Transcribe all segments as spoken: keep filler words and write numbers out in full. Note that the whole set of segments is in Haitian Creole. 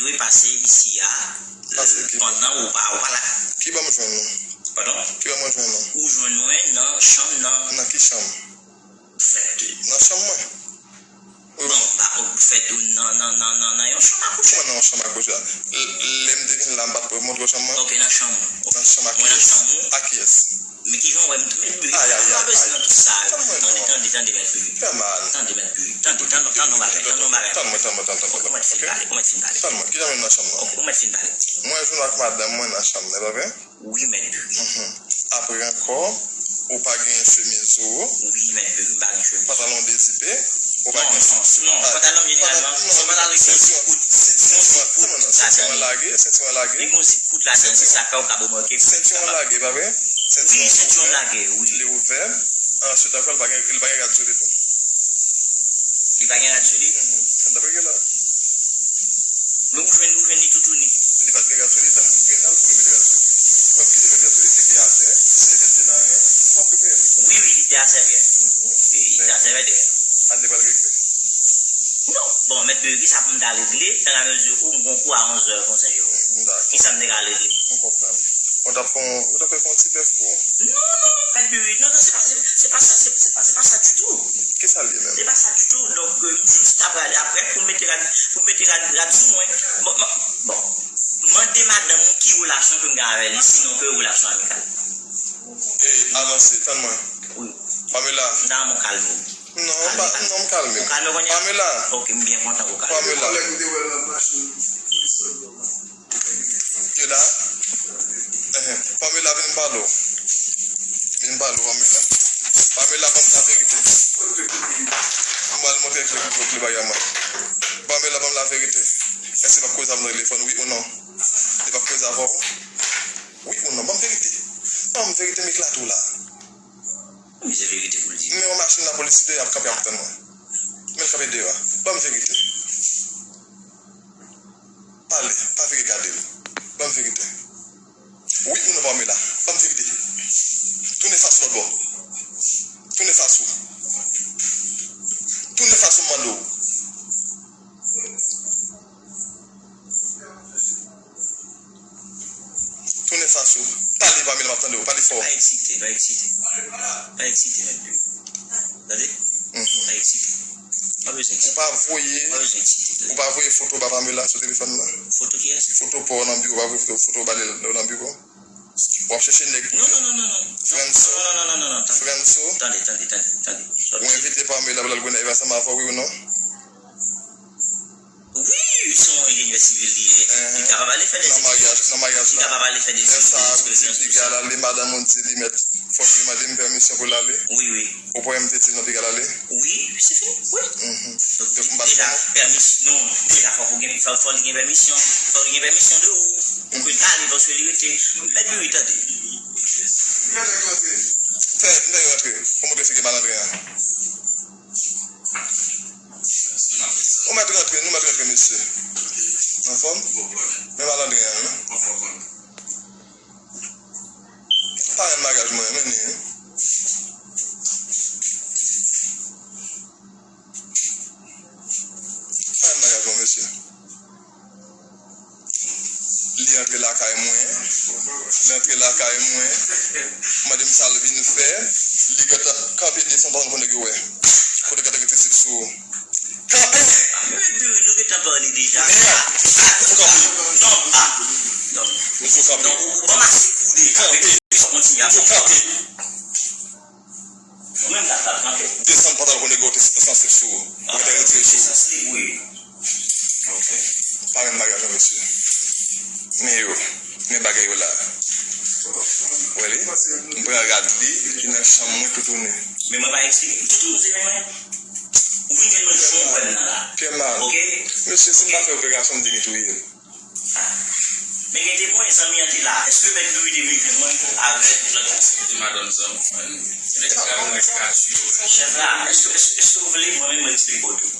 dwe pase isi a, pandan ou pa, ou pa la. Ki ban m jwenn ou? Padon? Ki ban mwen jwenn ou? Ou jwenn mwen nan chanm nan. Nan ki chanm? Fèt. Nan chanm mwen? Wi, bon, m pa fèt ou nan, nan, nan, nan, nan yon chanm akouche. Kòman nan yon chanm akouche? L-, lè m te vin la, m pa t montre w chanm mwen? Ok, nan chanm ou. Nan chanm akiyès? Mwen nan chanm ou. Akiyès? Men ki jan w wè m, men, men, ay, ay, ay, bezwen nan tout sa yo. Tande, tande, tande, mèt Biri. Fè mal. Tande, mèt Biri. Tande, tande, tande yon bagay, tande yon bagay. Tann mwen, tann mwen, tann mwen, tann mwen. Ou mèt fin pale, ou mèt fin pale. Tann mwen, ki jan m nan chanm nan? Ok, ou mèt fin pale. Mwen jwenn ak madanm mwen nan chanm nan, pa vre? Wi, mèt Biri. Mhm. Apre ankò, ou pa genyen chemiz ou. Wi, mèt Biri, m pa gen chemiz. Pantalon dezipe, ou pa gen chemiz. Non, non, pantalon jeneralman, se pantalon ki gen zip kout, gen zip kout ladan li. Sentiwon lage, sentiwon lage. Li gen zip kout ladan li, sa fè ou ka remake. Sentiwon lage, pa vre? Wi, sentiwon lage, wi. Li ouvè. Answit ankò, li pa gen, li pa gen rad sou li tou. Li pa gen rad sou li? Mhm. Sa m t ap regle la. Men ou jwenn, ou jwenn li toutouni. Li pa t gen rad sou li, tann gen nan pou li mete rad sou li. Kòm ki li mete rad sou li, li te atè, li te nan anyen, kòm ki li. Wi, wi, li te atè, frè. Mhm. Li, li te atè, frè. An li pral regle. Non, bon, mèt Biri, ki sa pou m ta regle, nan la mezi ou m gon kou a onzè konsa yo. Dakò. Ki sa m te ka regle? M konprann. Bon, t ap fè yon, ou t ap fè yon ti bèf pou ou? Non, non, mèt Biri, non, non, se pa, se, se pa sa, se, se pa, se pa sa ditou. Ki sa l ye menm? Se pa sa ditou. Donk, euh, m jis ta prale apre pou mete rad, pou mete rad, rad sou mwen. Bon, bon, bon. Mande madanm ou ki relasyon ke m gen avè li, sinon ke relasyon amikal. E, avanse, tann mwen. Wi. Pamela. M ta renmen w kalme w. Non, pa, non, m kalme. Ou kalme kounye a? Pamela. Ok, m byen kontan ke w kalme. Pamela. Kòlèg ou te wè nan machin, ki sòt bò. Yo la? Ehe. Pamela, vin m pale w. Vin m pale w, Pamela. Pamela, ban m laverite. M pral montre klè, klè, klè bagay mwen. Pamela, ban m laverite. Èske l p ap koze avè m nan telefòn, wi ou non? Li p ap koze avè w? Wi ou non? Ban m verite. Ban m verite, m eklate w la. Wi, se verite pou l di. Men yon machin lapolis deyò ap kanpe ap tann mwen. Men l kanpe deyò a. Ban m verite. Pale, pa vire gade l. Ban m verite. Wi ou non, Pamela? Ban m verite. Tounen fas ou lòt bò. Tounen fas ou. Tounen fas ou, m mande w. Tounen fas ou. Pale, Pamela, m ap tande w. Pale fò. Pa eksite, pa eksite. Pa eksite, mèt Biri. Tande? Mhm. Pa eksite. Pa bezwen eksite. Ou pa voye, pa bezwen eksite, tande. Ou pa voye foto ba Pamela sou telefòn nan? Foto kiyès? Foto pa w nan biwo, ou pa voye foto, foto ba li nan biwo? W ap chèche nèg pou... Non, non, non, non, non. Frènso? Non, non, non, non, non, non, tande. Frènso? Tande, tande, tande, tande. Ou envite Pamela pou l al Gonayiv ansanm avè w, wi ou non? Wi, se yon enjenyè sivil li ye. Li kapab ale fè de... Nan maryaj, nan maryaj la. Li kapab ale fè de... Lè sa a, ou di piga l ale, madanm ou di li mèt, fòk li mande m pèmisyon pou l ale. Wi, wi. Ou pa wè m te di l nan piga l ale? Wi, se vre, wi. Mhm. Donk, deja, pèmis-, non, deja, fòk ou gen, fò, fò li gen pèmisyon, fò li gen pèmisyon de ou, pou ke l ale, paske li rete, mèt Biri, tande. Fè, fè rantre, pou montre si gen malandren an. Ou mèt rantre, nou mèt rantre, mesye. Anfòm? Men malandren an, non? Parenn maryaj mwen, men ni. Parenn maryaj mwen, mesye. Li antre lakay mwen. Li antre lakay mwen. Mande m sa l vin fè. Li gentan kanpe desann, pa konn kote nèg yo wè. Kote gentan rete sou ou. Kanpe! Mèt Biri, nou gentan pale deja. Nèg! Ou kanpe. Non, ah, non. Ou fò kanpe. Non, ou, ou ban m ase kou deja. Kanpe. Ou kontinye ap kanpe. Ou menm la, la kanpe. Desann pantalon pou nèg yo te sanse sou ou. Ou te retire sou ou. Wi. Ok. Parenn maryaj mwen, mesye. Men yo. Men bagay yo la. Wè li? M pran rad li, ki nan chanm mwen, toutouni. Men mwen pa eksplike. Toutouni se men mwen. Ou vin jwenn mwen jan w wè m nan la. Fè mal. Ok? Mesye, si m pa fè operasyon, m di m touye l. Men gen de pwen zanmi an te la. Èske mèt Biri te vin jwenn mwen avèk lòt? Se madanm sa. Chèf la, èske, èske, èske w vle mwen menm mwen eksplike w tou?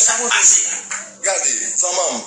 Sa k pase la? Gade, zanmanm.